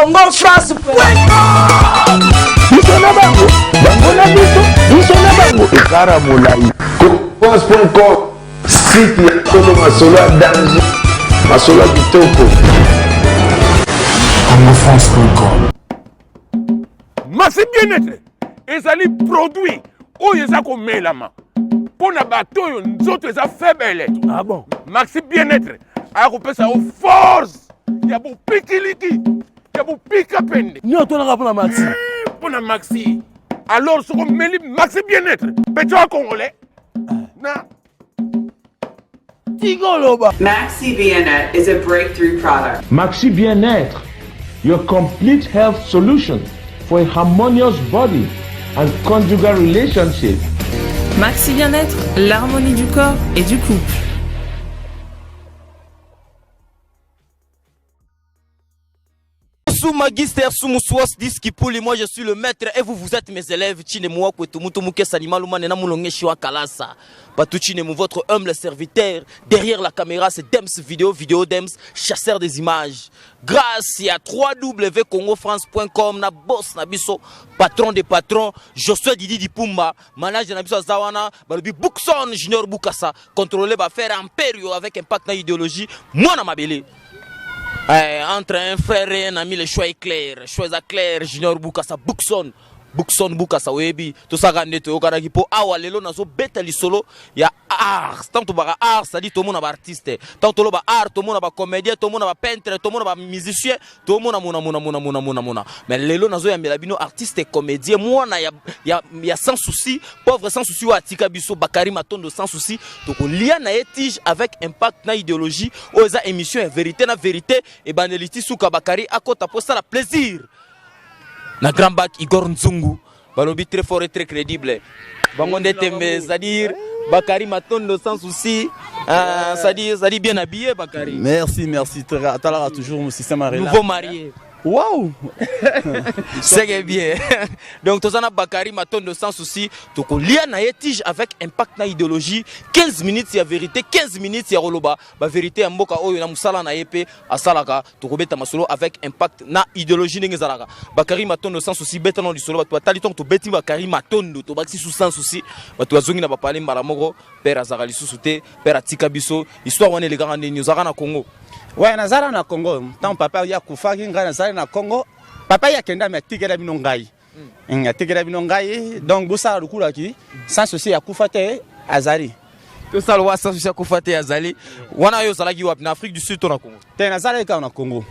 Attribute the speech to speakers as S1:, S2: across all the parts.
S1: Congo France
S2: biso na bango bango na biso biso na bango ekara molai france.com site ya solo masolo ya danger masolo ya kitoko
S3: congofrance.com
S4: Maxi Bien-être ezali produit oyo eza komelama mpo na bato oyo nzoto eza faible.
S5: Ah bon?
S4: Maxi Bien-être aya kopesa yo force ya bopikiliki ya bopika pende.
S5: Nini otonaka mpo na Maxi?
S4: Mpo na Maxi. Alors soki omeli Maxi Bien-être, pecho ya congolais na
S5: Tigoloba.
S6: Maxi Bien-être is a breakthrough product.
S7: Maxi Bien-être, your complete health solution for a harmonious body and conjugal relationship.
S8: Maxi Bien-être, l'harmonie du corps et du couple.
S9: Sous Magister, sous Moussoas, Diskipuli, moi je suis le maître et vous, vous êtes mes élèves. Chine moi, Kwetu Mutu Muke Salima Luma, Nena Mulonge Shiwa Kalasa. Patou Chine, votre humble serviteur. Derrière la caméra, c'est Dems Vidéo, Vidéo Dems, chasseur des images. Grâce à www.congofrance.com, na boss, na biso, patron des patrons, Josué Didi Dipumba, manager na biso Azawana, Balobi Bookson, Junior Bukasa, contrôler, ba faire imperio avec impact na idéologie, moi na mabele. Eh, entre un frère et un ami, le choix est clair. Le choix est clair. Junior Bukasa, Bookson. Bookson Bukasa, oyebi. Tosaka nde toyokanaki po awa lelo nazo beta lisolo ya art. Tant tobaka art, c'est-à-dire tomona ba artiste. Tant toloba art, tomona ba comédien, tomona ba peintre, tomona ba musicien, tomona mona mona mona mona mona mona. Mais lelo nazo yambela bino artiste et comédien, mwana ya, ya, ya sans souci, pauvre sans souci wa atika biso Bakary Matondo sans souci. Tokolia na ye tige avec impact na idéologie. Oyo eza émission ya vérité na vérité ebandeli ti suka Bakary akota po sala plaisir. Na grand bac Igor Nzungu balobi très fort et très crédible. Bango nde tembe, c'est-à-dire Bakary Matondo sans souci, c'est-à-dire bien habillé Bakary.
S10: Merci, merci. Talara toujours mon système à
S9: relax. Nouveau marié.
S10: Waouh!
S9: C'est bien. Donc tozana Bakary Matondo sans souci, tokolia na ye tige avec impact na idéologie, 15 minutes ya vérité, 15 minutes ya roloba, ba vérité ya mboka oyo na musala na ye pe asalaka, tokobeta masolo avec impact na idéologie ndenge ezalaka. Bakary Matondo sans souci beta na lisolo bato batali tongo tobeti Bakary Matondo tobakisi sous sans souci, bato bazongi na ba palais mbala moko, père azaka lisusu te, père atika biso, histoire wana elekaka ndenge ozalaka na Congo.
S10: Ouais, nazala na Congo. Tant papa ya kufaki ngai nazala na Congo. Papa ya kenda mais atikela bino ngai. Atikela bino ngai. Donc bosala lukulaki sans souci ya kufa te azali.
S9: Tosala wa sans souci ya kufa te azali. Wana yo ozalaki wapi na Afrique du Sud to na Congo?
S10: Te nazalaki kaka na Congo.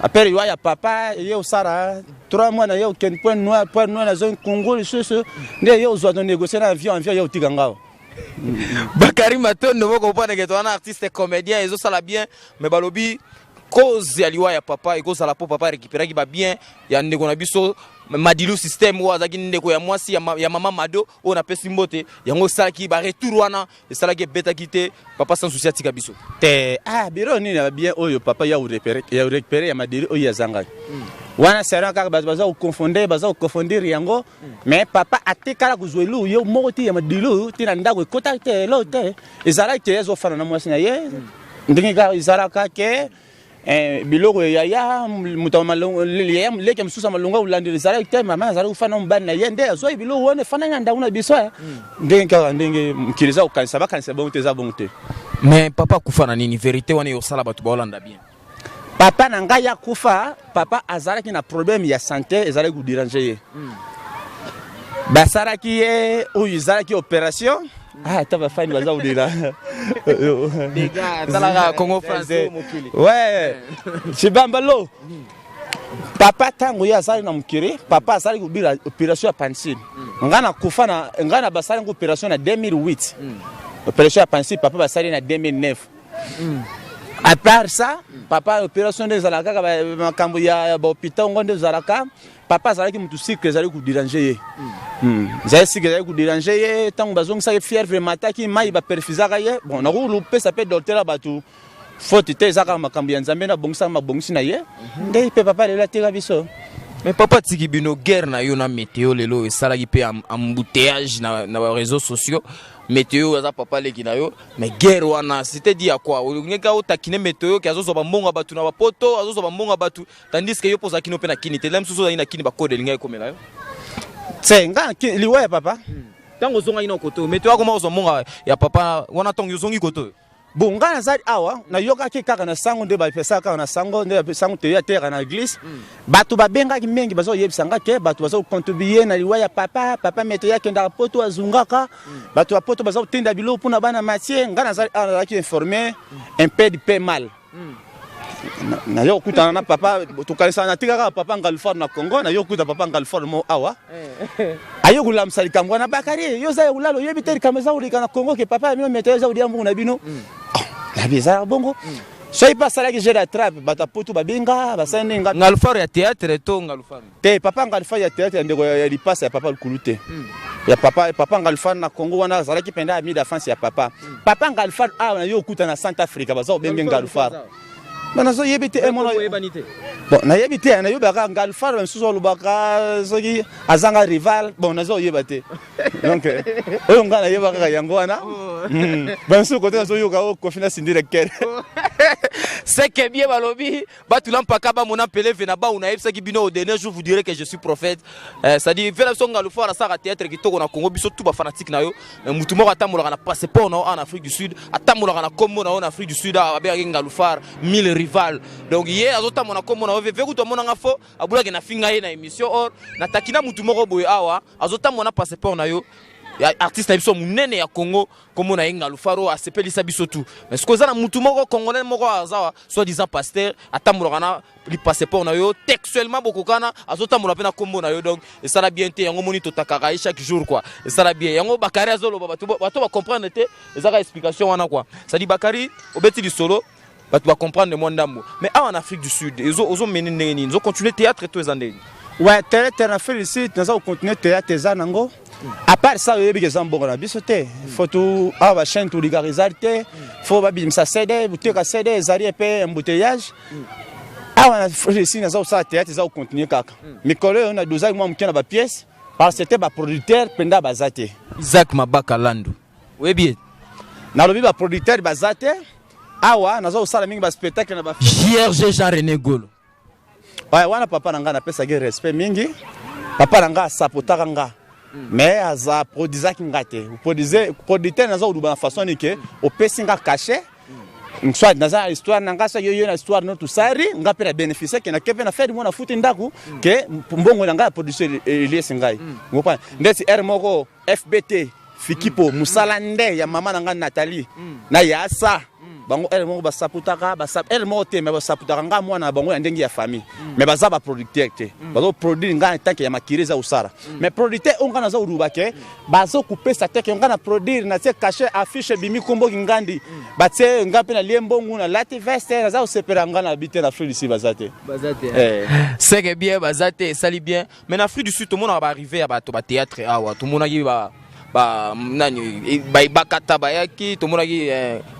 S10: Apere yo ya papa ye osala 3 mois na ye okende point noir, point noir na zone Congo lisusu nde ye ozwa to négocier na avion, avion ye otika ngao.
S9: Bakary Matondo boko comprendre que toi un artiste comédien ezo sala bien mais balobi cause ya liwa ya papa ekozala po papa récupéraki ba bien ya ndeko na biso Madilu système oyo azalaki ndeko ya mwasi ya mama Mado oyo napesi mbote yango esalaki ba retour wana esalaki ebetaki te papa sans souci atika biso.
S10: Te, ah, bureau nini ya bien oyo papa ya récupérer, ya récupérer ya Madilu oyo azangaki. Wana sera kaka bato baza koconfondre, baza koconfondre yango. Mais papa atekala kozwa eloko ye moko te ya Madilu te na ndako ekotaki te eloko te. Ezalaki te ezofanda na mwasi na ye. Ndenge kaka ezalaka ke, biloko ya ya moto ya malongo, ya leki mosusu ya malongo akolandela ezalaki te, mama azalaki kofanda na mobali na ye nde azwaki biloko wana efandaki na ndako na biso, eh. Ndenge kaka ndenge mokili eza kokanisa, bakanisa bongo te, eza bongo te.
S9: Mais papa akufa na nini? Vérité wana eyosala bato baolanda bien.
S10: Papa na ngai akufa, papa azalaki na problème ya santé, ezalaki kodéranger ye. Basalaki ye oyo ezalaki opération. Ah, ata bafani baza kolela.
S9: Dégâts, talaka Congo France mokili.
S10: Ouais. Chibambalo. Papa tango ye azali na mokili, papa azali kobila opération ya appendicite. Nga na kufa na nga na basali ngo opération na 2008. Opération ya appendicite papa basali na 2009. À part ça, papa opération nde ezalaka kaka makambo ya ba hôpital ngo nde ezalaka. Papa azalaki mutu sucre ezalaki kodéranger ye. Ezalaki sucre ezalaki kodéranger ye, ntango bazongisaki fièvre emataki, mai baperfusaka ye. Bon, nakolopesa mpe docteur ya bato faute te, eza kaka makambo ya Nzambe, nabongisaka mabongisi na ye. Nde mpe papa lelo atika biso.
S9: Mais papa tiki bino guerre na yo na météo lelo esalaki mpe embouteillage na ba réseaux sociaux. Météo aza papa leki na yo, mais guerre wana, c'était dit à quoi? Olingaki otakine météo ke azozwa bambongo ya bato na bapoto, azozwa bambongo ya bato, tandis que yo mpo ozalaki no mpe na kini te. La mosusu ozalaki na kini, bakode elingaki ekomela yo.
S10: Te, nga liwa ya papa.
S9: Ntango ozongaki na koto, météo akoma kozwa mbongo ya papa wana. Ntango ozongi koto?
S10: Bon, ngai nazali awa, nayokaki kaka na sango nde bapesaka kaka na sango nde sango toya teyaka na église. Bato babengaki mingi, bazoyebisa nga ke bato bazocontribuer na liwa ya papa. Papa meto akendaka poto, azungaka bato ya poto, baza kotinda biloko mpona bana matie. Ngai nazali awa, nazalaki informé un peu du peu mal. Nayo kokutana na papa, tokanisaka natika kaka papa Ngalfar na Congo. Nayo kokuta papa Ngalfar mo awa, aye kolamusa likambo wana. Bakari, yo oza ya kolala, oyebi te likambo eza koleka na Congo ke papa ya bino meto eza kolia mbongo na bino. Nabi ezalaka bongo. Soki mpe asalaki jeu d'attrape, bato ya poto babenga, basali ndenge nga.
S9: Ngalfar ya théâtre to Ngalfar?
S10: Te, papa Ngalfar ya théâtre, ya ndeko ya lipasa ya papa Lukulu te, ya papa. Papa Ngalfar na Congo wana azalaki mpenza ami d'enfance ya papa. Papa Ngalfar awa na yo okuta na Centre Africa, baza kobenge Ngalfar. Bon, nazoyebi te. Bon, nayebi te, nayebaka Ngalfar, misusu alobaka soki azanga rival. Bon, nazoyeba te. Donc oyo ngai nayeba kaka yango wana. Bamisusu kote nazoyoka o Kofi na Cindy Le Cœur.
S9: C'est que bien balobi batula mpaka bamona mpeleve na bau. Nayebisaki bino, au dernier jour vous direz que je suis prophète. C'est-à-dire vela biso Ngalufar asalaka théâtre kitoko na Congo, biso tout bafanatique na yo. Mutu moko atambolaka na passeport na yo en Afrique du Sud, atambolaka na kombo na yo na Afrique du Sud, abengaki Ngalufar mille rival. Donc ye azotambola na kombo na yo. Ve kutu amonanga fo abulaki na finga ye na émission. Or nataki na mutu moko boye awa azotambola na passeport na yo, ya artiste na biso monene ya Congo, kombo na ye Ngalufar, oyo asepelisa biso tu. Mais soki oza na mutu moko congolais moko aza soi disant pasteur, atambolaka na passeport na yo, textuellement bokokana, azotambola mpe na kombo na yo, donc esala bien te. Yango moni totakaka ye chaque jour quoi. Esala bien yango Bakari azoloba, bato bacomprendre te, ezaka explication wana quoi. C'est-à-dire Bakari obeti lisolo, bato bacomprendre mwa ndambo. Mais awa na Afrique du Sud ozomene ndenge nini? Ozocontinue théâtre to eza ndenge?
S10: Ouais, théâtre na Afrique du Sud naza kocontinue théâtre, eza nango. À part ça, oyebi ke eza mbongo na biso te. Faut tu awa bachaîne tolikaka ezali te, faut babimisa CD, boteka CD, ezali epe embouteillage. Awa na Afrique du Sud naza kosala théâtre, eza kocontinue kaka. Mikolo oyo nadozaki mwa moke na bapièce parce que te baproducteur mpenza baza te.
S9: Isaac Mabaka Lando, oyebi ye?
S10: Nalobi baproducteur baza te. Awa naza kosala mingi baspectacle na ba
S9: JRG Jean René Golo.
S10: Wana papa na ngai, napesaki respect mingi. Papa na ngai asapotaka nga, mais aza produisaki nga te. Producteur naza koluba na façon nini ke opesi nga cachet, soit naza na histoire na nga, soki yo na histoire no tosali, nga mpe na bénéficie ke nake mpe na fere mwana futi ndako ke mbongo na ngai ya production eliesi ngai. Ngopana ndeti aire moko FBT Fikipo, mosala nde ya mama na ngai Nathalie na yasa bango. Ere moko basaputaka, ere moko te, me basaputaka nga mwana na bango ya ndenge ya famille, mais baza baproducteur te. Bazoproduire ngai en tant que ya makiri eza kosala, mais producteur oyo ngai naza koluba ke bazokopesa te ke ngai na produire, natie cachet, affiche ebimi, komboki ngandi batie, ngai mpe nalie mbongo, nalati veste, naza kosepela. Ngai na bi te, na Afrique du Sud baza te.
S9: C'est que bien baza te, esali bien. Mais na Afrique du Sud tomonaka baarrivé ya bato bathéâtre awa. Tomonaki ba nani bakata bayaki, tomonaki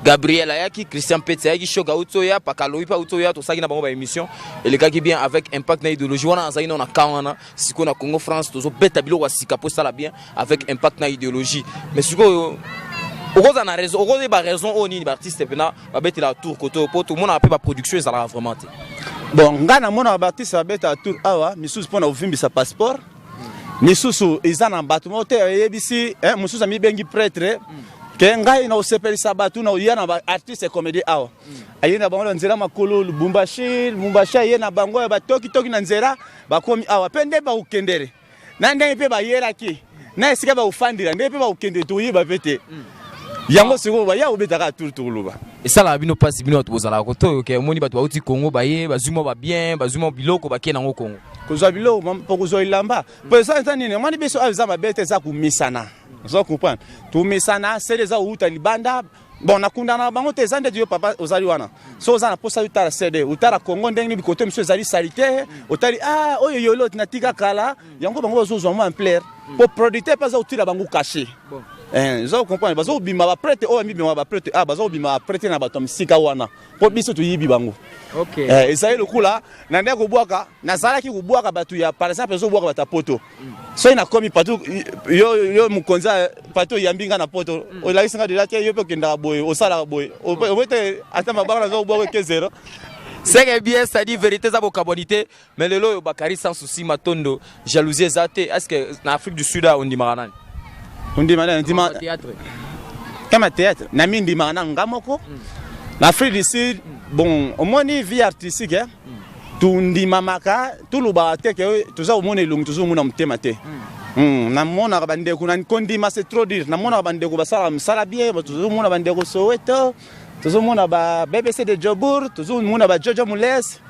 S9: Gabriel ayaki, Christian Peti ayaki, Shok auti oya, Pakaloyi mpe auti oya. Tosalaki na bango baémission, elekaki bien avec impact na idéologie. Wana azalaki nano na camp wana. Sikoyo na Congo France tozobeta biloko ya sika mpo esala bien avec impact na idéologie. Mais sikoyo okozala na raison, okoyeba raison oyo nini baartiste mpena babetelaka tour koto, mpo tomonaka mpe baproduction ezalaka vraiment te.
S10: Bon, ngai namonaka baartiste babetaka tour awa, misusu mpona kovimbisa passeport, misusu eza na bato moko te ayebisi. Mosusu amibengi prêtre ke ngai na kosepelisa bato na oya na baartiste comédie awa. Aye na bango na nzela makolo Lubumbashi, Lubumbashi, aye na bango ya batokitoki na nzela, bakomi awa mpe nde bakokendere na ndenge mpe bayelaki na esika bakofandela, ndenge mpe bakokendere, toyeba mpe te yango. Sikoyo baya kobetaka tour, tokoloba.
S9: Esalaka bino mpasi, bino bato bozalaka koto, oke omoni bato bauti Kongo, baye bazwi mwa babien, bazwi mwa biloko, bakie nango Kongo.
S10: Kozwa biloko mpo kozwa elamba mpo eza nini? Omoni biso awa eza mabe te, eza komisana. Oza comprendre, tomisana sele eza kouta libanda. Bon, nakundana na bango te. Eza ndeti yo papa ozali wana, so oza na posa otala CD, otala Congo ndenge nini, kote mosusu ezali saleté, otali ah oyo yolo natika kala yango. Bango bazozwa mwa ampleur mpo producteur mpe aza kotila bango cachet. Eh, oza comprendre, bazobima baprêtre oyo bamibima baprêtre, ah, bazobima baprêtre na bato ya misika wana mpo biso toyibi bango. Eh, ezali lokola na ndenge kobwaka, nazalaki kobwaka bato ya, par exemple, ezobwaka bato ya poto. Soki nakomi partout, yo mokonzi partout oyambi nga na poto, olakisi nga deja te, yo mpe okendaka boye, osalaka boye, oboye te, ata mabanga naza kobwaka eke zero.
S9: C'est que bien, ça dit vérité, ça bokabwani te. Mais lelo oyo Bakari Sans Souci Matondo, jalousie eza te? Est ce que na Afrique du Sud awa ondimaka nani?
S10: Ondima nani? Ndima
S9: théâtre.
S10: Kama théâtre na mi ndimaka na nga moko na Afrique du Sud. Bon, omoni vie artistique, eh? Tondimamaka, tolobaka te ke toza komona elongi, tozomona motema te. Namonaka bandeko na kondima, c'est trop dire. Namonaka bandeko basalaka mosala bien, tozomona bandeko Soweto, tozomona ba BBC de Jobour, tozomona ba Jojo Mules,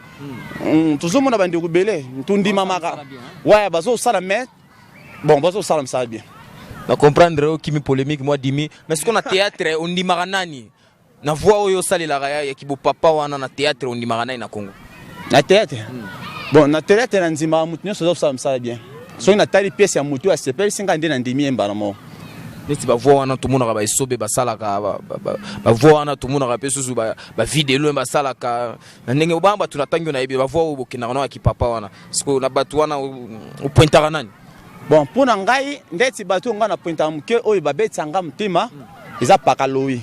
S10: tozomona bandeko ebele tondimamaka. Ouais, bazosala, mais bon, bazosala mosala bien.
S9: Na comprendre okimi polémique mwa dimi, mais sikoyo na théâtre ondimaka nani? Na voix oyo osalelaka ya kibopapa wana, na théâtre ondimaka nani na Congo?
S10: Na théâtre, bon, na théâtre na ndimaka motu nyonso azosala mosala bien. Soki natali pièce ya motu asepelisi ngai, nde nandimi ye mbala moko.
S9: Neti bavoix wana tomonaka baesobe basalaka, bavoix wana tomonaka mpe susu bavidelo basalaka na ndenge bana bato na ntangi oyo nayebi bavoix oyo bokendaka na ya kipapa wana. Sikoyo na bato wana opointaka nani?
S10: Bon, mpo na ngai, ndeti bato oyo ngai napointaka moke, oyo babetisa nga motema, eza Pakalowi.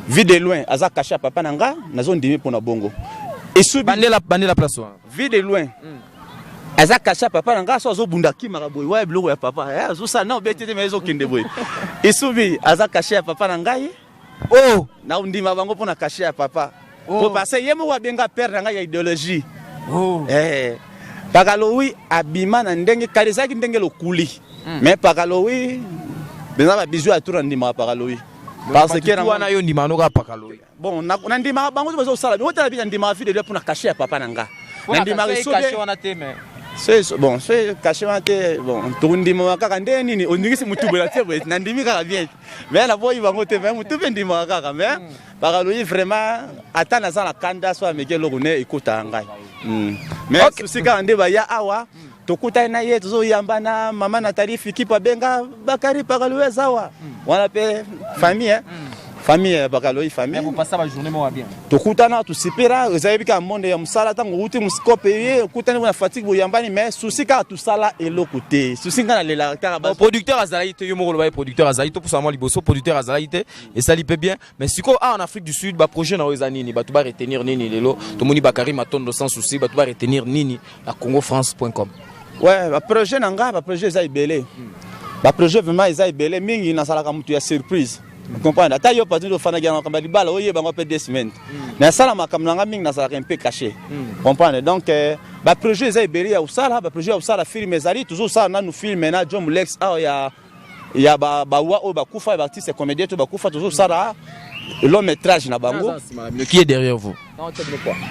S10: Vie de Loin aza cachet ya papa na nga, nazondimi mpo na bongo esubi.
S9: Bandela, bandela place wana.
S10: Vie de Loin aza cachet ya papa na nga, so azobunda akimaka boye waya biloko ya papa, eh, azosala na obeti te, me ezokende boye. Esubi aza cachet ya papa na ngai.
S9: Oh.
S10: Na ndima bango mpo na cachet ya papa. Po parce ye moko abenga père na ngai ya idéologie.
S9: Oh.
S10: Eh, Pakalowi abima na ndenge kala ezalaki ndenge lokuli, mais Pakalowi mpenza babizu ya tour, na ndimaka Pakalowi parce que
S9: wana yo ndimaka noka Pakalowi?
S10: Bon, na ndimaka bango bazosala otala bi, na ndimaka fille de mpona cachet ya papa na nga, na ndimaka
S9: esobe wana te, mais
S10: bon, so cachet wana te, bon, tondimaka kaka ndenge nini oningisi motu boye tie boye, nandimi kaka bien, mais naboyi bango te, mais motu mpe ndimaka kaka. Mais Pakaloyi vraiment, ata naza na kanda, so ameki eloko ne ekotaka ngai. Mais susi kaka nde baya awa, tokutani na ye, tozoyamba na mama Nathalie Fikipo, abenga Bakari Pakaloyi aza awa wana mpe famille, eh? Famille ya Bakaloyi, famille.
S9: Bopasa bajournée moko bien.
S10: Tokutana, tosepela. Ezayebi kaka monde ya mosala, ntango outi moscope ye, okutani na fatigue, boyambani, mais susi kaka tosala eloko te. Susi ngai nalelaka kaka.
S9: Bon, producteur azalaki te, yo moko oloba ye producteur azalaki, topusana mwa liboso. Producteur azalaki te, esali mpe bien. Mais sikoyo awa na Afrique du Sud, baprojet na oyo eza nini? Bato baretenir nini lelo tomoni Bakari Matondo Sans Souci? Bato baretenir nini na congofrance.com?
S10: Ouais, baprojet na ngai, baprojet eza ebele, baprojet vraiment eza ebele mingi. Nazalaka motu ya surprise, comprendre? Ata yo patron ofandaki na makambo ya libala, oyeba yango mpe 2 semaines. Nasala makambo na ngai mingi, nazalaka un peu caché, comprendre? Donc baprojet eza ebele ya kosala, baprojet ya kosala film ezali. Tozosala nanu film na John Lex awa ya bawa oyo bakufa, ya baartiste comédien to bakufa, tozosala long métrage na bango.
S9: Qui est derrière vous?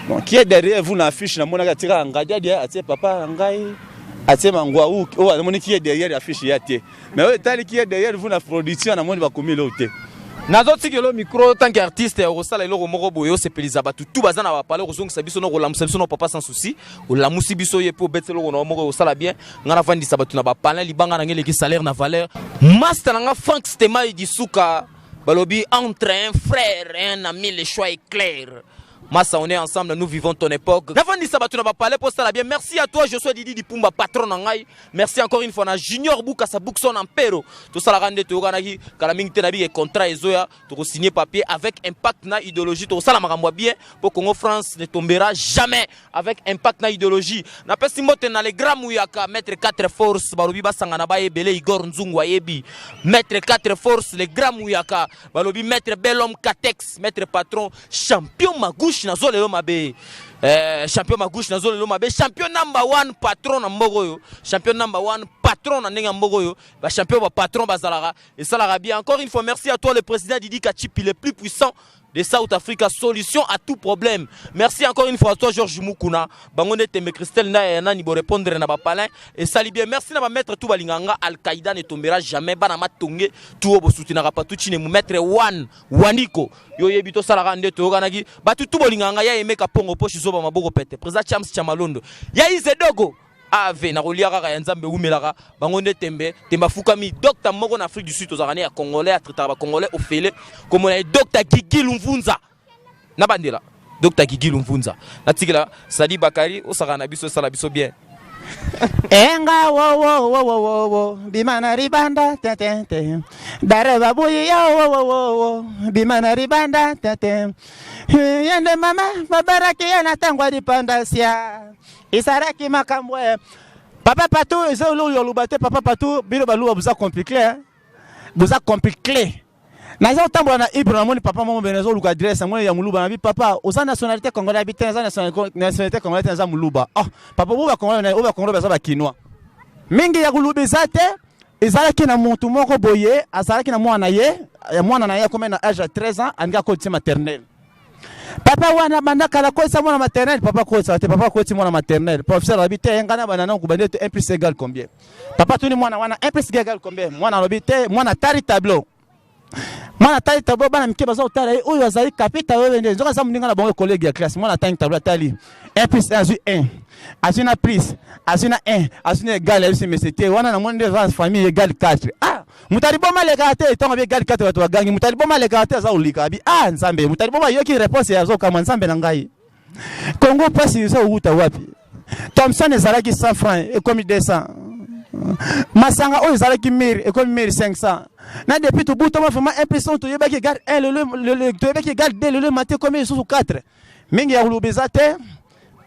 S10: Bon, qui est derrière vous, na affiche namonaki atikaka ngadiadi, atie papa na ngai, atie mangwa oyo namoni. Qui est derrière affiche ya te, mais oyo etali qui est derrière vous na production, namoni bakomi eloko te.
S9: Nazotikela micro tant que artiste ya kosala eloko moko boye osepelisa bato tu baza na bapale, kozongisa biso na kolamusa biso na papa Sans Souci. Olamusi biso ye mpe obeti eloko na yo moko osala bien. Ngai nafandisa bato na bapalin, libanga na ngai eleki salaire na valeur. Master na nga Frank Stemai Disuka, balobi entre un frère et un ami, le choix est clair. Massa, on est ensemble, nous vivons ton époque. Nafandisa bato na bapale mpo osala bien. Merci à toi, Josué Didi Dipumba, patron na ngai. Merci encore une fois na Junior Bukasa Bukson Ampero. Tosalaka nde toyokanaki kala mingi te na bike contrat ezoya, tokosigner papier avec impact na idéologie. Tokosala makambo ya bien mpo Congo France ne tombera jamais avec impact na idéologie. Napesi mbote na le grand Muyaka, maître 4 force, balobi basangana bayebele Igor Nzungu ayebi. Maître 4 force, le grand Muyaka, balobi maître Belhomme Katex, maître patron, champion Magouche nazo lelo mabe. Champion Magouche nazo lelo mabe, champion number one patron na mboka oyo, champion number one patron na ndenge ya mboka oyo, ba champion ba patron bazalaka esalaka bien. Encore une fois, merci à toi le président Didi Kachipi, le plus puissant de South Africa, solution à tout problème. Merci encore une fois à toi Georges Mukuna, bango nde tembe Christelle na ya nani bo répondre na ba palin et sali bien. Merci na ba maître tout balinganga, Al-Qaïda ne tombera jamais, bana matonge tout bo soutenaka pas tout chine mu maître one waniko. Yo yebi to salaka nde toyokanaki. Batu tout bolinganga ya Emeka Pongo poche zoba maboko pete. Président Chams Chamalondo. Ya Izedogo. Ave nakolia kaka ya Nzambe ewumelaka bango nde tembe tembe afukami docteur moko na Afrique du Sud tozalaka ne ya congolais atraitaka ba congolais ofele komona ye docteur Gigi Lumvunza na bandela docteur Gigi Lumvunza natikela Sadi Bakari osaka na biso esala biso bien.
S10: Enga wo wo wo wo wo wo bima na libanda te te te dare babuyi yo wo wo wo wo bima na libanda te te yende mama babaraki ye na ntango ya lipanda sia Ezalaki makambo eh. Papa Patou eza eloko ya loba te papa Patou bino baluba boza compliqué hein? Boza compliqué. Naza kotambola na Ibro namoni papa moko bene azoluka adresse namoni ya muluba nabi papa oza nationalité congolais abi te naza nationalité congolais te naza muluba. Oh papa bo ba congolais oyo ba congolais baza ba kinois. Mingi ya koloba eza te ezalaki na mutu moko boye azalaki na mwana ye ya mwana na ye akomi na age ya 13 ans alingi akotisa maternelle. Papa wana banda kala kotisa mwana maternelle papa kotisa te papa koti mwana maternelle professeur alobi te ngai na banda na kobanda te 1 plus égale combien papa tuni mwana wana 1 plus égale combien mwana alobi te mwana atali tableau mwana atali tableau bana mike baza kotala ye oyo azali kapita oyo nde nzoka aza moninga na bango collègue ya classe mwana atangi tableau atali 1 plus 1 azwi 1 azwi na plus azwi na 1 azwi na égale ayebisi mese te wana namoni nde eza famille égale 4 ah Moto ya liboma alekaka te ntango abi egal 4 bato bagangi moto ya liboma alekaka te aza kolika abi ah nzambe moto ya liboma ayoki réponse ya azokamwa nzambe na ngai Congo mpasi eza kowuta wapi Thomson ezalaki 100 francs ekomi 200 masanga oyo ezalaki 1000 ekomi 1500 na depuis tobutama vraiment 1 plus 1 toyebaki egal 1 lelo toyebaki egal 2 lelo emati ekomi lisusu 4 mingi ya koloba eza te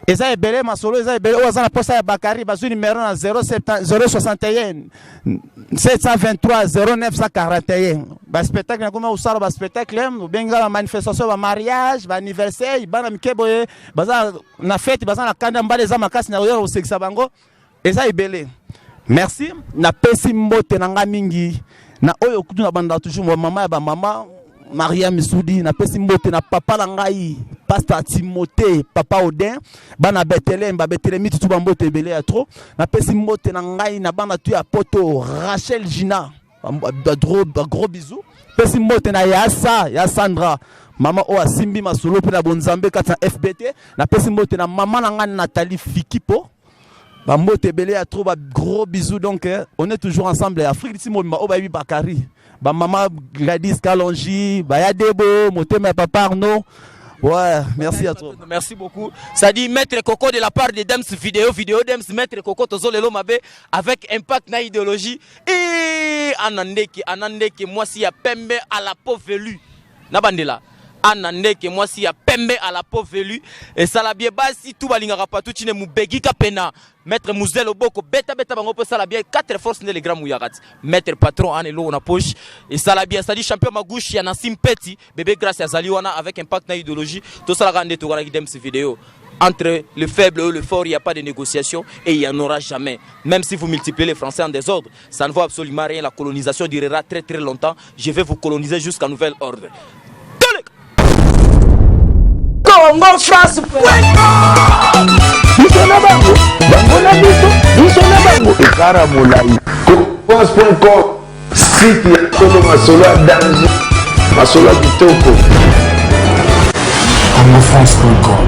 S10: eza ebele masolo eza ebele oyo aza na posa ya bakari bazwi numero na 061 723 0941 baspectacle nakoma kosala baspectacle obengi ba manifestation ba mariage ba anniversaire bana mike boye baza na fete baza na kanda mbala eza makasi na koya kosekisa bango eza ebele merci napesi mbote na nga mingi na oyo kutu na banda toujours mama ya bamama Maria Misudi napesi mbote na papa na ngai pasteur Timothée papa Odin bana Bethlehem ba Bethlehem tutu ba mbote ebele ya trop napesi mbote na ngai na bana tu ya poto Rachel Gina ba gros ba gros bisous pesi mbote na yasa ya Sandra mama oyo asimbi masolo mpe na bonzambe kati na FBT napesi mbote na mama na ngai Nathalie Fikipo ba mbote ebele ya trop ba gros bisous donc eh, on est toujours ensemble Afrique du Sud mobimba oyo bayebi Bakari ba mama Gladys Kalonji ba ya Debo motema ya papa Arnaud Ouais, merci à toi.
S9: Merci beaucoup. Ça dit Maître Coco de la part de Dems vidéo, vidéo Dems, Maître Coco Tozo Lelo Mabe avec impact na idéologie. Et Anandeke, Anandeke, moi si ya pembe à la peau velue. Na bandela. Anna Ndeke mwasi ya pembe à la peau velue esala bien basi tout balingaka partout chine mubegi kapena maître Muzel Oboko beta beta bango po esala bien quatre forces nde le grand muyakati maître patron ane eloko na poche esala bien sali champion magouche ya Nancy Mpeti bébé grâce azali wana avec impact na idéologie tosalaka nde tokanaki Dems vidéo entre le faible et le fort, il n'y a pas de négociation et il n'y en aura jamais. Même si vous multipliez les Français en désordre, ça ne vaut absolument rien. La colonisation durera très très longtemps. Je vais vous coloniser jusqu'à nouvel ordre.
S2: Congo France biso na bango bango na biso biso na bango ekara molai france.com site ya solo masolo ya danger masolo ya kitoko
S1: congofrance.com.